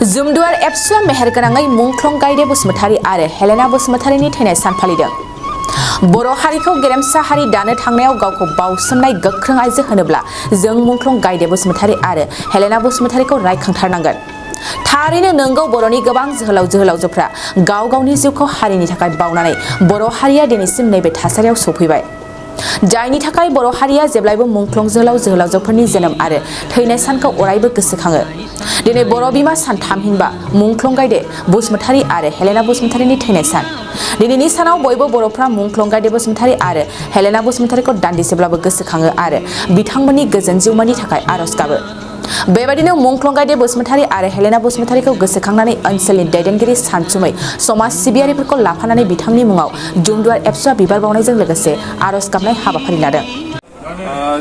जुमदुवार एबसुआ मेहेरगोनाङै मुंख्लं गायदे बसुमतारी आरो हेलेना बसुमतारीनि थैनाय सान फालिदों। बर' हारिखौ गेरेमसा हारि दानो थांनायाव गावखौ बावसोमनाय गोख्रों आइजो होनोब्ला जों मुंख्लं गायदे बसुमतारी आरो हेलेना बसुमतारीखौ रायखांथारनांगोन। थारैनो नंगौ, बर'नि गोबां जोहोलाव जोहोलावजोफ्रा गाव गावनि जिउखौ हारिनि थाखाय बावनानै बर' हारिया दिनैसिम नैबे थासारियाव सफैबाय। जायनि थाखाय बर' हारिया जेब्लायबो मुंख्लं जोहोलाव जोहोलावजोफोरनि जोनोम आरो थैनाय सानखौ अरायबो गोसोखाङो। दिनै बर' बिमा सान थामहिनबा मुंख्लं गायदे बसुमतारी आरो हेलेना बसुमतारीनि थैनाय सान। दिनैनि सानाव बयबो बर'फ्रा मुंख्लं गायदे बसुमतारी आरो हेलेना बसुमतारीखौ दान्दिसेब्लाबो गोसोखाङो आरो बिथांमोननि गोजोन जिउमानि थाखाय आरज गाबो। बेबायदिनो मुंख्लं गायदे बसुमतारी आरो हेलेना बसुमतारीखौ गोसोखांनानै ओनसोलनि दैदेनगिरि सानसुमै समाज सिबियारिफोरखौ लाफानानै बिथांनि मुङाव जुमदुवार एबसुआ बिबार बावनायजों लोगोसे आरज गाबनाय हाबाफारि लादों।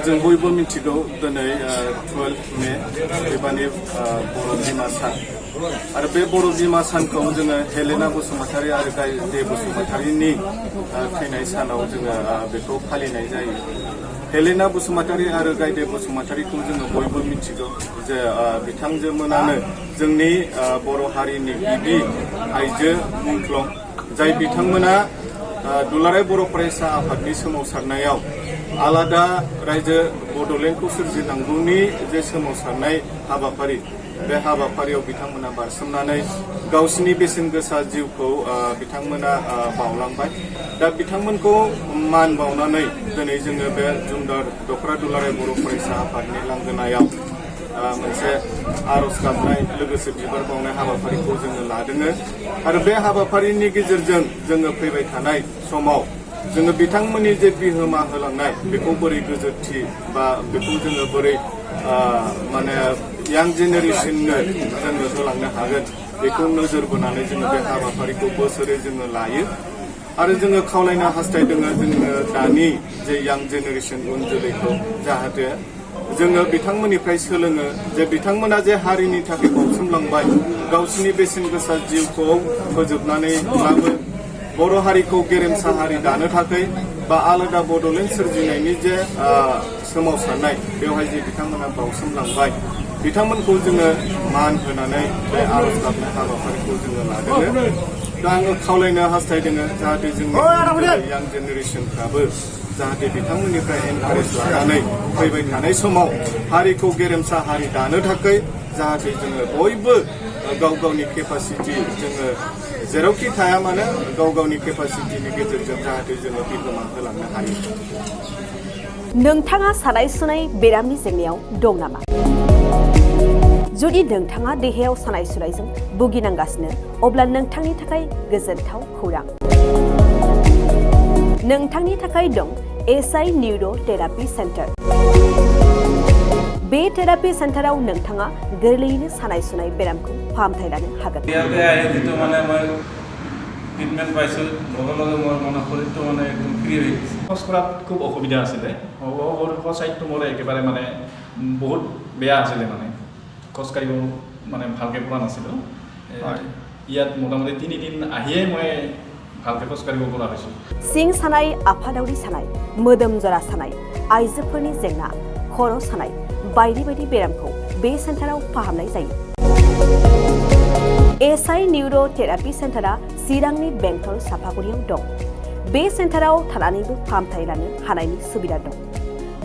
जों बयबो मिथिगौ दिनै 12 मे एबानि बर' बिमा सान आरो बे बर' बिमा सानखौ जोङो हेलेना बसुमतारी आरो गायदे बसुमतारीनि थैनाय सानाव जोङो बेखौ फालिनाय जायो। हेलेना बसुमतारी आरो गायदे बसुमतारीखौ जोङो बयबो मिथिगौ जे बिथांजोमोनानो जोंनि बर' हारिनि गिबि आइजो मुंख्लं, जाय बिथांमोना दुलाराय बर' फरायसा आफादनि सोमावसारनायाव आलादा रायजो बड'लेण्डखौ सोरजिनांगौनि जे सोमावसारनाय हाबाफारि, बे हाबाफारियाव बिथांमोना बारसोमनानै गावसिनि बेसेन गोसा जिउखौ बिथांमोना बावलांबाय। दा बिथांमोनखौ मान बावनानै दिनै जोङो बे जुमदुवार दख'रा दुलाराय बर' फरायसा आफादनि लांगोनायाव मोनसे आरज गाबनाय लोगोसे बिबार बावनाय हाबाफारिखौ जोङो लादों आरो बे हाबाफारिनि गेजेरजों जोङो फैबाय थानाय समाव जोङो बिथांमोननि जे बिहोमा होलांनाय बेखौ बोरै गोजोरथि बा बेखौ जोङो बोरै माने यां जेनेरेसननो जोङो होलांनो हागोन, बेखौ नोजोर बोनानै जोङो बे हाबाफारिखौ बोसोरै जोङो लायो आरो जोङो खावलायनो हास्थायदों जोङो दानि जे यां जेनेरेसन उन जोलैखौ जाहाथे जोङो बिथांमोननिफ्राय सोलोङो जे बिथांमोना जे हारिनि थाखाय बावसोमलांबाय, गावसिनि बेसेन गोसा जिउखौ फोजोबनानैब्लाबो बर' हारिखौ गेरेमसा हारि दानो थाखाय बा आलादा बड'लेण्ड सोरजिनायनि जे सोमावसारनाय बेवहाय जे बिथांमोना बावसोमलांबाय, बिथांमोनखौ जोङो मान होनानै बे आरज गाबनाय हाबाफारिखौ जोङो लादों। दा आङो खावलायनो हास्थायदों जाहाथे जोंनि यां जेनेरेसनफ्राबो जाहाथे बिथांमोननिफ्राय एनकारेज लानानै फैबाय थानाय समाव हारिखौ गेरेमसा हारि दानो थाखाय जाहाथे जोङो बयबो गाव गावनि केपासिटि जोङो जेरावखि थाया मानो गाव गावनि केपासिटिनि गेजेरजों जाहाथे जोङो बिहोमा होलांनो हायो। नोंथाङा सानाय सुनाय बेरामनि जेंनायाव दं नामा? जुदि नोंथाङा देहायाव सानाय सुनायजों भुगिनांगासिनो, अब्ला नोंथांनि थाखाय गोजोनथाव खौरां। नोंथांनि थाखाय दं एसआइ निउर' थेरापि सेन्टार। बे थेरापि सेन्टाराव नोंथाङा गोरलैयैनो सानाय सुनाय बेरामखौ फाहामथाय लानो हागोन। ট্ৰিটমেণ্ট পাইছোঁ, লগে লগে মোৰ মানে শৰীৰটো মানে একদম ফ্ৰী হৈ গৈছে। খোজ কঢ়াত খুব অসুবিধা আছিলে, চাইডটো মোৰ একেবাৰে মানে বহুত বেয়া আছিলে, মানে খোজকাঢ়িব মানে ভালকৈ পৰা নাছিলোঁ। ইয়াত মোটামুটি 3 দিন আহিয়ে মই ভালকৈ খোজকাঢ়িব পৰা হৈছোঁ। सिं सानाय, आफादावरि सानाय, मोदोम जरा सानाय, आइजोफोरनि जेंना, खर' सानाय बायदि बायदि बेरामखौ बे सेन्टाराव फाहामनाय जायो। एसआइ निउर' थेरापि सेन्टारा चिरांनि बेंटल सापागुरियाव दं। बे सेन्टाराव थानानैबो फाहामथाय लानो हानायनि सुबिदा दं।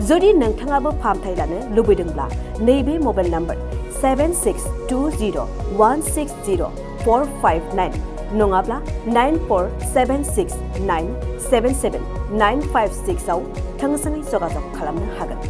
जुदि नोंथाङाबो फाहामथाय लानो लुबैदोंब्ला नैबे मबाइल नाम्बार 7620160459 नङाब्ला 9476977956 आव थोंजोङै जगाजग खालामनो हागोन।